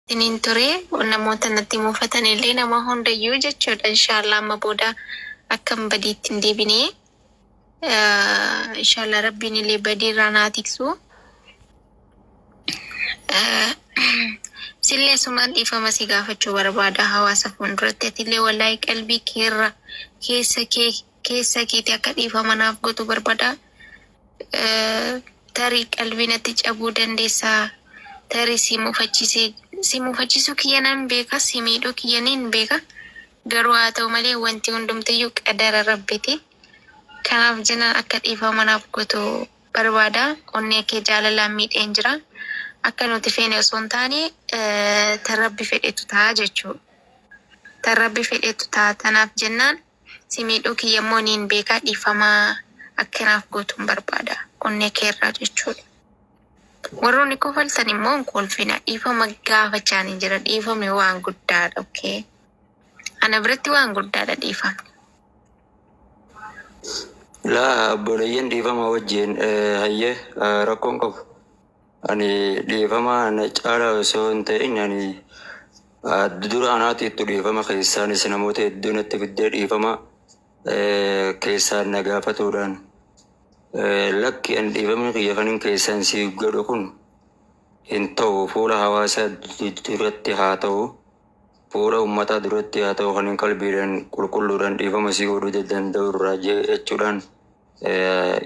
Isiniin ture namoota natti mufatan illee nama hundayyuu jechuudha. Inshaallah amma booda akkan badiitti hin deebine. Inshaallah Rabbiin illee badii irraa naa tiksu. Sillee sumaan dhiifama si gaafachuu barbaada hawaasa fuulduratti. Atillee wallaahi qalbii keerra keessa kee keessa keeti akka dhiifama naaf gootu barbaada. Tarii qalbii natti cabuu dandeessa. Tarii si mufachiisee si mufachiisuu kiyya nan beeka, si miidhuu kiyya nin beeka. Garuu haa ta'u malee wanti hundumtiyyuu qadara Rabbiti. Kanaaf jenaan akka dhiifama naaf gootu barbaada. Onnee kee jaalalaan miidheen jira. Akka nuti feene osoo hin taane tan Rabbi fedhetu ta'a jechuudha. Tan Rabbi fedhetu ta'a. Tanaaf jennaan Si miidhuu kiyya immoo niin beeka dhiifama akka naaf gootun barbaada onnee kee irraa jechuudha. Warroonni kofaltan immoo hin kolfina dhiifama gaafachaanin jira dhiifamni waan guddaadha okay. Ana biratti waan guddaadha dhiifamni. Laa obboleeyyan dhiifama wajjin hayyee rakkoon qabu. Ani dhiifama na caalaa osoo hin ta'in ani dura anaatiittu dhiifama keessaanis namoota hedduu natti fiddee dhiifama keessaan na gaafatuudhaan lakki ani dhiifamni kiyya kanin keessaan siif godhu kun hin ta'u fuula hawaasaa duratti haa ta'u fuula ummataa duratti haa ta'u kanin qalbiidhaan qulqulluudhaan dhiifama sii godhuu danda'u irraa jechuudhaan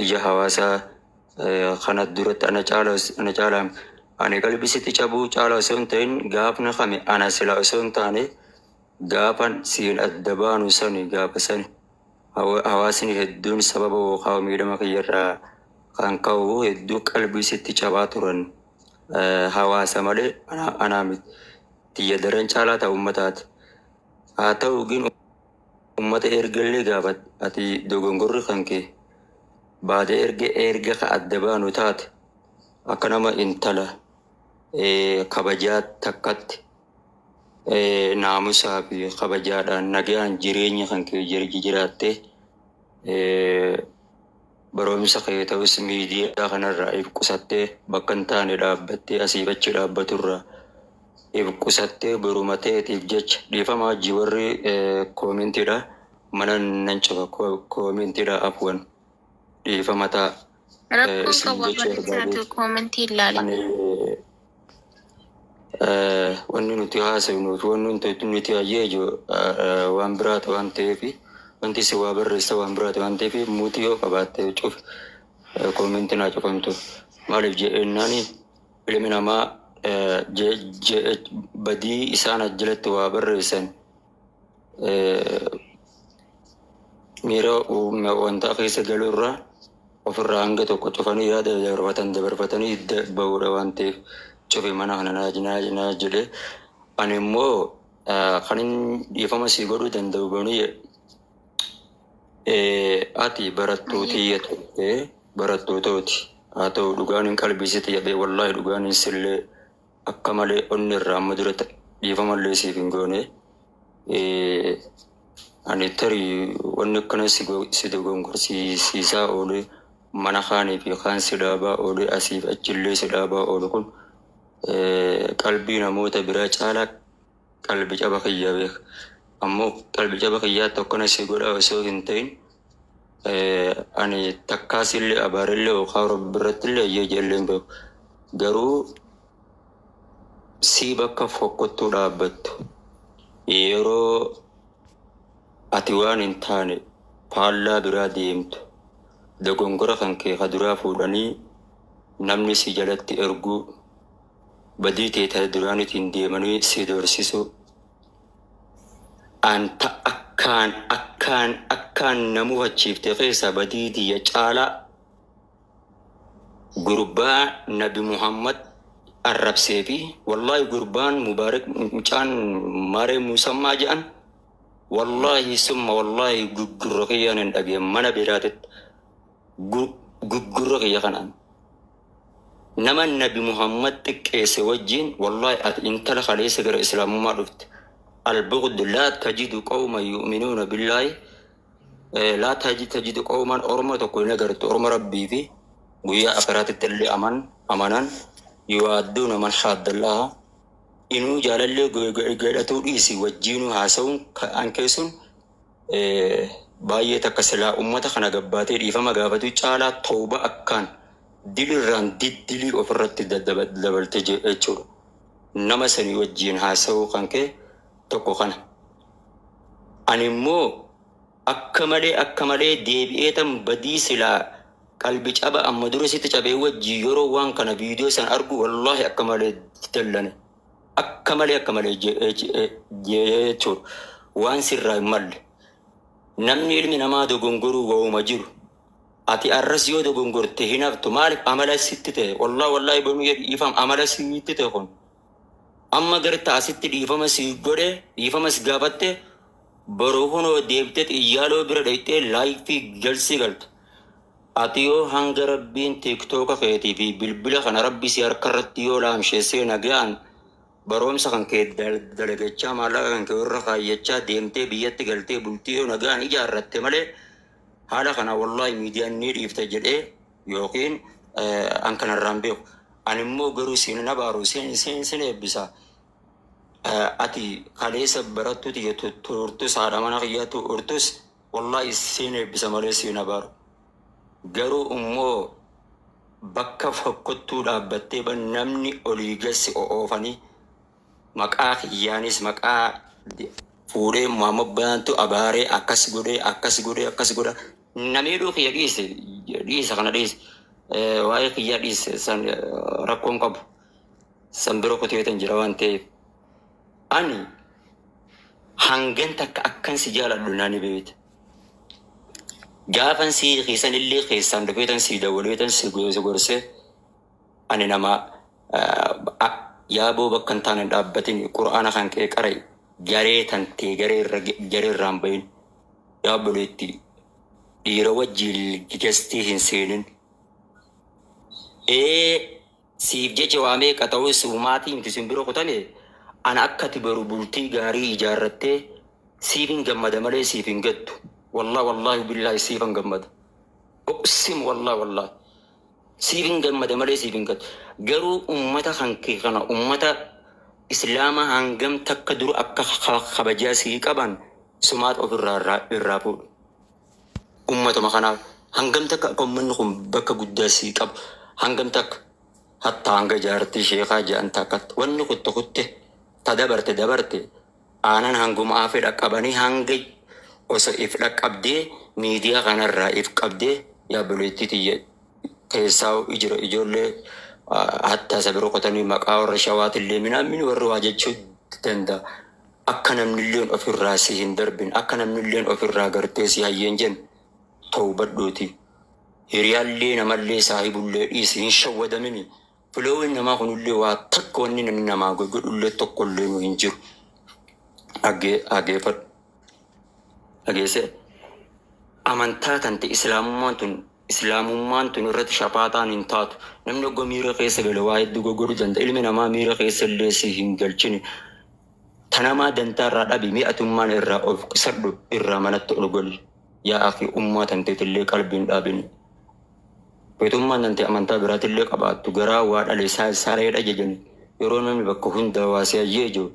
ija hawaasaa kana duratti ana caala ana caalaa ani qalbii sitti cabuu caala osoo hin ta'in gaafni kami ana sila osoo hin taane gaafan siin adda baanu sani gaafa sani hawaasni hedduun sababa yookaan miidhama kiyyarraa kan ka'u hedduu qalbii sitti cabaa turan hawaasa malee anaa miti tiyya daran caalaa ta'u ummataati haa ta'u gin Ummata ergallee gaafa ati dogongorri kan kee baada erga erga ka adda baanu taate akka nama intala kabajaa takkatti naamusaa fi kabajaadhaan nagaan jireenya kan kee jiraattee barumsa kee ta'us miidiyaa kanarraa if qusattee bakka hin taane dhaabbattee asiif achi dhaabbaturraa if qusattee boruma teetiif jecha dhiifama hajji warri koomentiidha mana nan cufa koomentiidha afwan dhiifama ta'a Rakkoon isin qabu jechuu abbaan isaatu barbaadeeti. koomentii hin laalin. Ani wanni nuti haasofnu fi wanni nuti hayyeeju waan biraati waan ta'eef wanti isin waa barreessa waan biraati waan ta'eef muutii yoo qabaatte cufi koomentii naa cufamtu maaliif jedhennaani ilmi namaa badii isaan ajjalatti waa barreessan miira wantaa keessa galuu irraa ofirraa hanga tokko cufanii yaada dabarfatan dabarfatanii bahuudha waan ta'eef cufi mana kana naa jedhe. Ani immoo kan inni dhiifama sii godhuu danda'u bonii ati barattuu tiyya turte barattuu tooti haa ta'u dhugaan hin qalbii sitti jabee wallaahi dhugaan hin sillee akka malee onni irraa amma dura dhiifama illee siif hin goone. Ani tarii wanni akkana si dogongorsiisaa oole mana kaanii fi kaan si dhaabaa oole asiif achillee si dhaabaa oolu kun qalbii namoota biraa caalaa qalbi caba kiyya beeka. Ammoo qalbi caba kiyyaatti akkana si godhaa osoo hin ta'in ani takkaas illee abaarellee yookaan rabbi irratti illee ayyee jeellee hin beeku. Garuu sii bakka fokkottuu dhaabbattu yeroo ati waan hin taane faallaa biraa deemtu dogongora kan kee ka duraa fuudhanii namni si jalatti erguu badii tee ta duraanitiin deemanii si doorsisuu an ta akkaan akkaan akkaan na mufachiifte keessaa badii tiyya caalaa gurbaa nabi Muhammad arrabsee fi wallahi gurbaan Mubaarak mucaan Maaree Musammaa jedhan wallahi summa wallahi gurra kiyyaan hin dhageen mana biraatitti gurra kiyya kanaan nama nabi Muhammad xiqqeesse wajjin wallahi ati intala kaleessa gara islaamummaa dhufte albughd laa tajidu qawma yu'minuuna billaahi laa tajidu qawman orma tokko hin agartu orma rabbii fi guyyaa akiraatitti illee amanan yuwaadduuna man haaddallaha Inuu jaalallee godhatuu dhiisi, wajjiinuu haasa'uun an keessun baay'ee takka silaa ummata kana gabbaatee dhiifama gaafatu caalaa tooba akkaan dilirraan diddilii ofirratti dabalte jechuudha. Nama sanii wajjiin haasa'uu kan kee tokko kana. Ani immoo akka malee akka malee deebi'ee tan badii silaa qalbi caba amma dura sitti cabee wajjii yeroo waan kana viidiyoo san argu, wallaahi akka malee dallane. Akka malee akka malee jechuudha. Waan sirraa hin malle. Namni ilmi namaa dogongoruu wa'uma jiru. Ati arras yoo dogongorte hin haftu. Maaliif amala sitti ta'e? Wallaahi wallaahi bonuu dhiifama amala sitti ta'e kun. Amma garta asitti dhiifama si godhe, dhiifama si gaafatte, boru kunoo deebitee xiyyaaloo bira dhayxee live galsii galta. Ati yoo hanga Rabbiin TikToka keetii fi bilbila kana Rabbi si harka irratti yoo laamsheessee nagaan baroomsa kan kee dalagachaa, maallaqa kan kee irra kaayyachaa deemtee biyyatti galtee bultii yoo nagaan ijaarratte malee, haala kana wallaahi miidiyaan ni dhiifta jedhee yookiin an kanarraan beeku. Ani immoo garuu siin abaaru, siin eebbisa. Ati kaleessa barattuu tiyya turtus, haadha mana kiyyaatu turtus, wallaahi siin eebbisa malee siin abaaru. Garuu immoo bakka fokkottuu dhaabbattee namni olii gassi oofanii maqaa kiyyaanis maqaa fuudhee Muhammad Baantu abaaree akkas godhee akkas godhee akkas godha. Namiidhuu kiyya dhiise, dhiisa kana dhiise, waa'ee kiyyaa dhiise, san rakkoon qabu. San bira kuteetan jira waan ta'eef. Ani hangan takka akkan si jaaladhu nani beekta. Gaafan si keessan illee keessaan dhufeetan si dawwaleetan si gorsee, ani nama yaaboo bakka hin taane hin dhaabbatin, qura'aana kan kee qarai, garee tantee garee irra garee irraan bahin, yaabboleetti dhiira wajjiin gastii hin seenin. Ee, siif jecha waa meeqa ta'us maatii miti sin bira kutame. Ana akka ati baru bultii gaarii ijaarrattee siif hin gammada malee siif hin gaddu. Wallahi wallahi billaahi siif hin gammada. Uqsim wallahi wallahi. Siif hin gammada malee siif hin gaddu. Garuu ummata kan kee kana, ummata islaamaa hangam takka dura akka kabajaa sii qaban sumaat ofirraa irraa fuudhu. Ummatuma kanaaf hangam takka akka ummanni kun bakka guddaa sii qabu, hangam takka hatta hanga jaartii sheekaa jedhan takkatti wanni kutte kutte, ta dabarte dabarte, aanan hanguma afe dhaqqabanii hanga osoo if dhaqqabdee miidiyaa kanarraa if qabdee, yaa buleettii tiyya, keessaa ijira ijoollee hatta isa bira qotanii maqaa warra shawaatillee minaamin warri waa jechuu danda'a. Akka namnilleen ofirraa si hin darbin, akka namnilleen ofirraa gartee si hayyeen jennu tawbadhuuti. Hiriyaallee namallee saahibullee dhiisi, hin shawwadamini. Filoowin namaa kunillee waa takka wanni namni namaa godhullee tokkollee nu hin jiru. Dhageeffadhu. Dhageessee amantaa tante islaamummaan tun irratti shafaataan hin taatu. Namni ogga miira keessa gale waa hedduu goggodhuu danda'a. Ilmi namaa miira keessa illee si hin galchine. Tanamaa dantaa irraa dhabi, mi'atummaan irraa of qisadhu, irraa manatti ol gali. Yaa akhi, ummaa tanteetillee qalbiin dhaabini. Feetummaan tante amantaa biraatillee qabaattu garaa waa dhale sareedha jedhani. Yeroo namni bakka hundaa waa si hayyee jiru,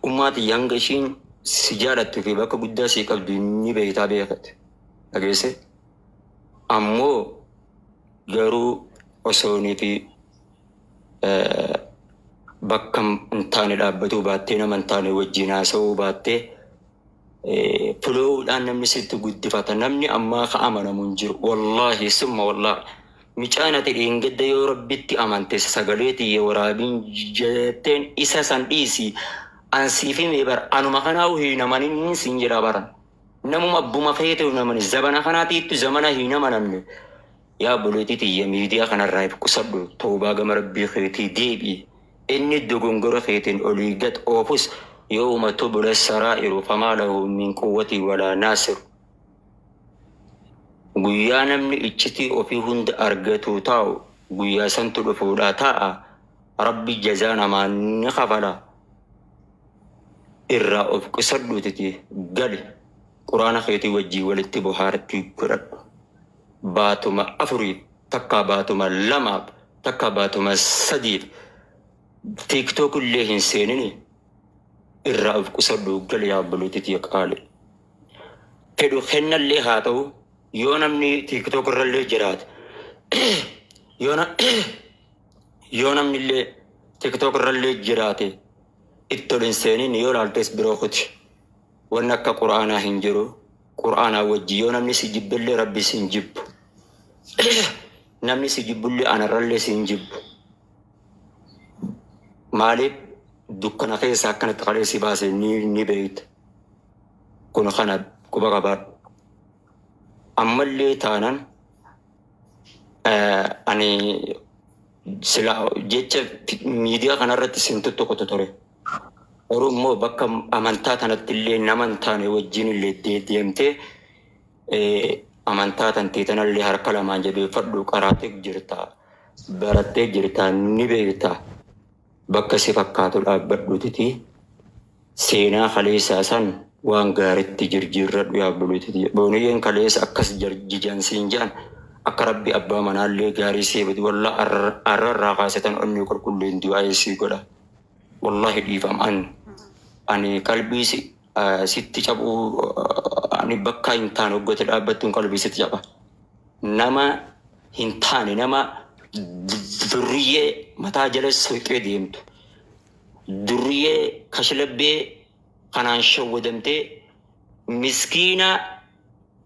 ummaa tiyya hanga ishiin si jaalattuu fi bakka guddaa si qabdu ni beektaa beekate. Dhageesse? Ammoo garuu osoo fi bakka hin taane dhaabbatuu baattee, nama hin taane wajjin haasa'uu baattee, filoowudhaan namni sitti guddifata. Namni ammaa ka amanamu hin jiru. Wallaahi summa wallaahi. Micaan ati dheengadda yoo Rabbitti amante sagalee tiyya waraabiin jetteen isa san dhiisi. An siif himee bara anuma kanaa hin amanin siin jedha bara. Namuma abbuma feete hin amani. Zabana kanaatiittu zamana hin amanamne. Yaa obboleettii tiyya, miidiyaa kanarraa if qusadhu, toobaa gama Rabbii keetii deebi'i. Inni dogongora keetiin olii gad oofus, yawma tubla saraa'iru famaa lahu min quwwatii walaa naasir. Guyyaa namni iccitii ofii hunda argatu taa'u, guyyaa santu dhufuudhaa taa'a. Rabbi jazaa namaa ni kafala. Irraa of qusadhuutiti gali, quraana keetii wajjii walitti bohaartii godhadhu. Baatuma 4f takka, baatuma 2f takka, baatuma 3f. TikTok illee hin seenini irraa of qusadhu gali yaa obboleettii tiyya qaali. Fedhu kennallee haa ta'u yoo namni TikTok irrallee jiraate yoo na- yoo namni illee TikTok irrallee jiraate itti ol hin seenin yoo laaltes biroo kuti. Wanni akka qur'aanaa hin jiru. Qur'aanaa wajji yoo namni si jibbellee rabbi si hin jibbu. Namni si jibbullee anarrallee si hin jibbu. Maaliif dukkana keessa akkanatti qalee si baase ni beekta. Kun kana quba qabaadhu. Ammallee taanan ani sila jecha miidiyaa kanarratti sin tuttuqatu ture. Garuu immoo bakka amantaa tanatti illee nama hin taane wajjin illee deemtee amantaa tantee tanallee harka lamaan jabeeffadhu qaraatee jirta. Barattee jirta ni beekta. Bakka si fakkaatu dhaabbadhuutiti seenaa kaleessaa san waan gaaritti jirjiirradhu yaa obboleettii. Booniyyeen kaleessa akkas jijan siin jedhan akka rabbi abbaa manaallee gaarii sii fidu wallaa arrarraa kaasetan onnee qulqulleen du'aa sii godha. Wallahi dhiifama an ani qalbii si sitti cabuu ani bakka hin taane hoggate dhaabbattuun qalbii sitti caba. Nama hin taane nama durriyyee mataa jala soqee deemtu durriyyee kashlabbee kanaan shawwadamtee miskiina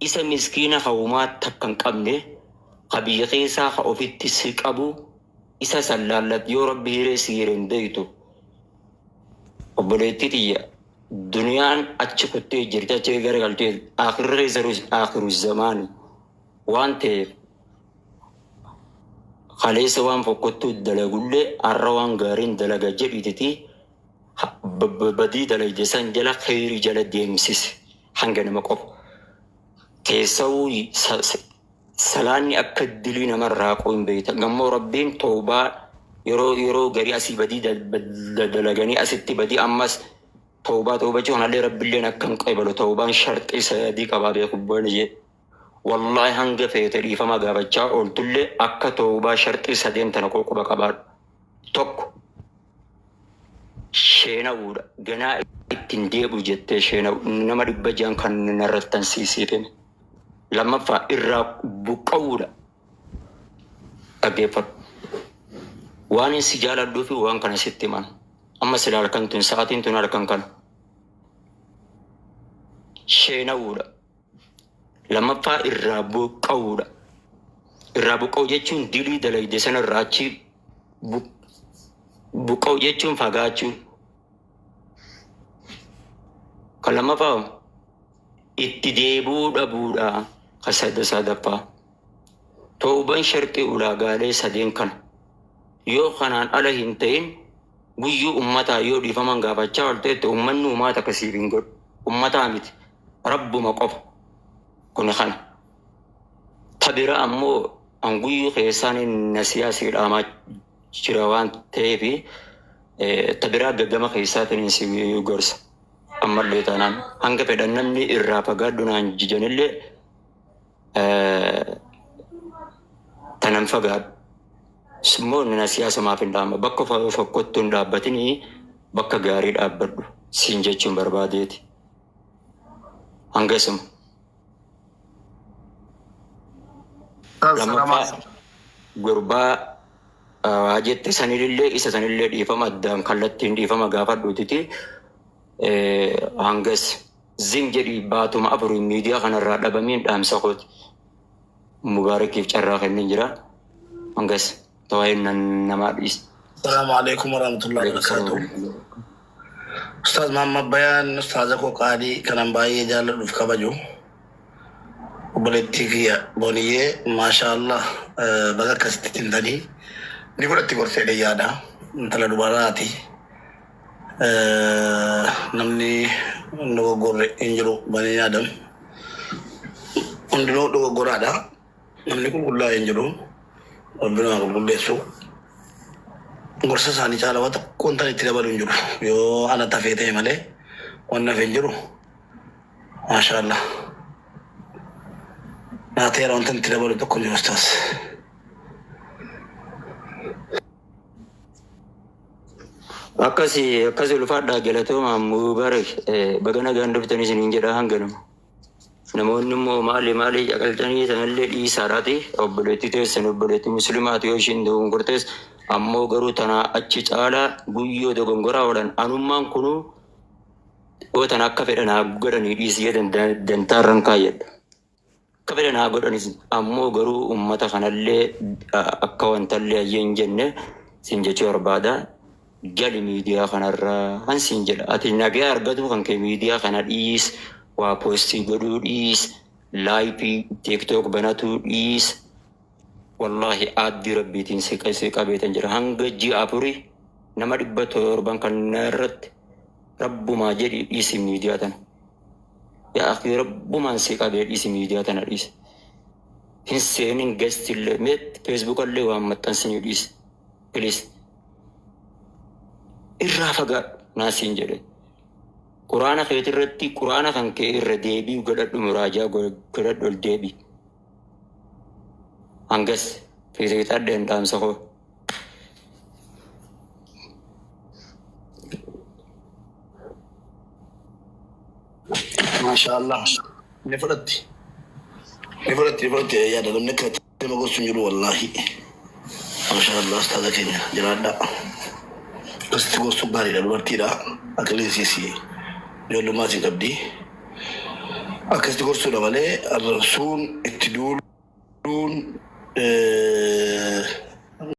isa miskiina hawumaa takka hin qabne ka biyya keessaa ka ofitti si qabu isa san laallat yoo rabbi hiree si hire hin beektu. Obboleettii tiyya duniyaan achi kuttee jirti achi garagaltee akhirri keessa akhiru zamaani waan ta'eef kaleessa waan fokkottuu dalagullee har'a waan gaariin dalaga jedhiititi badii dalagde san jala kheyrii jala deemsise hanga nama qofa. Keessawuu salaanni akka dilii namarraa haquu hin beekta. Gammoo rabbiin toobaa yeroo yeroo garii asii badii dalaganii asitti badii ammas toobaa toobachuu kanallee rabbilleen akka hin qeebalu toobaan sharxii sadii qabaa beeku baay'ee. Wallaahi hanga feete dhiifama gaafachaa ooltullee akka toobaa sharxii sadeen tana quba qabaadhu. Tokko sheena'uudha. Ganaa ittiin deebi'u jettee sheena'u nama 600 kan narrattan siisiifime. Lammaffaa irraa buqqa'uudha. Dhaggeeffadhu. Waan si jaaladhuu fi waan kana sitti himan. Amma sila halkan tun sa'aatiin tun halkan kana. Sheena'uudha. Lammaffaa irraa buqqa'uudha. Irraa buqqa'u jechuun dilii dalagde sanarraa achi buqqa'u jechuun fagaachuu. Kan lammaffaa itti deebi'uu dhabuudha. Kan sadaffaa. Tooban sharxii ulaagaalee sadeen kana. Yoo kanaan ala hin ta'in guyyuu ummataa yoo dhiifaman gaafachaa oolteette ummanni uumaa takka siif hin godhu. Ummataa miti. Rabbuma qofa. Kuni kana. Ta bira ammoo an guyyuu keessaan nasiyaa sii dhaamaa jira waan ta'eef ta biraa gaggama keessaatiin si gorsa. Ammallee taanaan hanga fedhan namni irraa fagaadhu naan jijanillee tanan fagaadhu. Immoo nasiyaa sumaaf hin dhaama. Bakka fokkottuu hin dhaabbatinii bakka gaarii dhaabbadhu siin jechuun barbaadeeti. Hangasuma. Lammaffaa gurbaa waa jette sanillee isa sanillee dhiifama addaan kallattiin dhiifama gaafadhuutiti hangas zim jedhii baatuma afurii miidiyaa kanarraa dhabamiin dhaamsa kooti. Mubaarakiif carraa kenneen jira. Hangas tawaa'een namaa dhiisa. Assalamu alaikum warahmatullahi wabarakatuh. Ustaaz Muhammad Bayaan ustaaza koo qaalii kanan baay'ee jaalladhuuf kabaju. Obboleettii kiyya Booniyyee maasha Allah baga akkasitti tintanii ni fudhatti gorsee yaada. Intala dubaraati. Namni dogoggorre hin jiru banii Adam. Hundinuu dogoggoraadha. Namni qulqullaa'e hin jiru. Rabbi nama qulqulleessu. Gorsa isaanii caala waan tokko wantan itti dabalu hin jiru. Yoo ana tafee ta'e malee waan hafe hin jiru. Maasha Allah. Naateera wantan itti dabalu tokko hin jiru ustaas. Akkasi akkasi ulfaadhaa galatooma Mubaarak baga nagaan dhuftanii isiniin jedha hanganuma. Namoonni immoo maali maali caqaltanii sanallee dhiisaadhaati obboleettii teessan obboleettii musliimaati yoo ishiin dogongortees ammoo garuu tanaa achi caalaa guyyoo dogongoraa oolan anummaan kunuu yoo tana akka fedhan haa godhanii dhiisii jedhan dantaarran kaayyadha. Akka fedhan haa godhanis ammoo garuu uummata kanallee akka wantallee hayyee hin jenne siin jechuu barbaada. Gali miidiyaa kanarraa han siin jedha. Ati nagaa argatu kan kee miidiyaa kana dhiis, waa poostii godhuu dhiis, laayifii TikTok banatuu dhiis. Wallaahi aaddii rabbiitiin si qabeetan jira. Hanga ji'a afurii nama 700 kan irratti rabbumaa jedhi dhiisi miidiyaa tana. Yaa akhi rabbumaan si qabee dhiisi miidiyaa tana dhiisi. Hin seenin gastillee mee feesbuukallee waan maxxansinii dhiisi. Please. Irraa fagaadhu naa siin jedhe. Quraana keetirratti quraana kan kee irra deebi'u godhadhu muraajaa godhadhu ol deebi. Hangas fiixadheen dhaamsa koo. Maasha Allah. Ni fudhatti. Ni fudhatti ni fudhatti yaada namni akka nama gorsu hin jiru wallaahi. Maasha Allah ustaaza keenya jiraadha. Akkasitti gorsuun gaariidha dubartiidha. Aqliin isiis ijoollummaa isin qabdi. Akkasitti gorsuudha malee arrabsuun itti duuluun